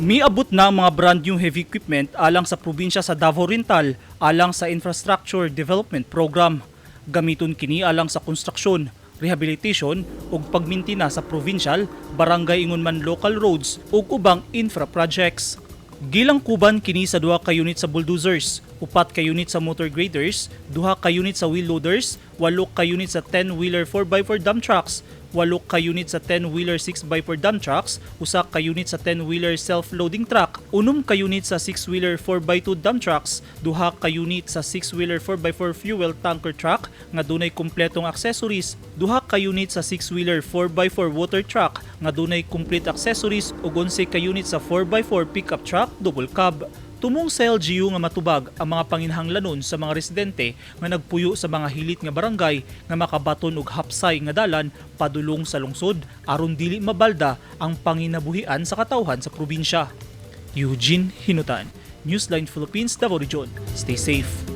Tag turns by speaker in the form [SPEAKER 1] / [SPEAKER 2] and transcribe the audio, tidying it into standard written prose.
[SPEAKER 1] Miabot na ang mga brand new heavy equipment alang sa probinsya sa Davao Oriental alang sa Infrastructure Development Program. Gamiton kini alang sa konstruksyon, rehabilitation ug pagmintina sa provincial, barangay ingon man local roads ug ubang infra projects. Gilangkuban kini sa duha ka unit sa bulldozers, upat ka unit sa motor graders, duha ka unit sa wheel loaders, walo ka unit sa 10-wheeler 4x4 dump trucks, walo ka unit sa 10-wheeler 6x4 dump trucks, usa ka unit sa 10-wheeler self-loading truck, unom ka unit sa 6-wheeler 4x2 dump trucks, duha ka unit sa 6-wheeler 4x4 fuel tanker truck nga dunay kumpletong accessories, duha ka unit sa 6-wheeler 4x4 water truck nga dunay complete accessories ug 11 ka unit sa 4x4 pickup truck double cab. Tumong sa LGU nga matubag ang mga panginhanglanon sa mga residente nga nagpuyo sa mga hilit nga barangay nga makabaton og hapsay nga dalan padulong sa lungsod aron dili mabalda ang panginabuhian sa katawhan sa probinsya. Eugene Hinutan, Newsline Philippines, Davao Region. Stay safe.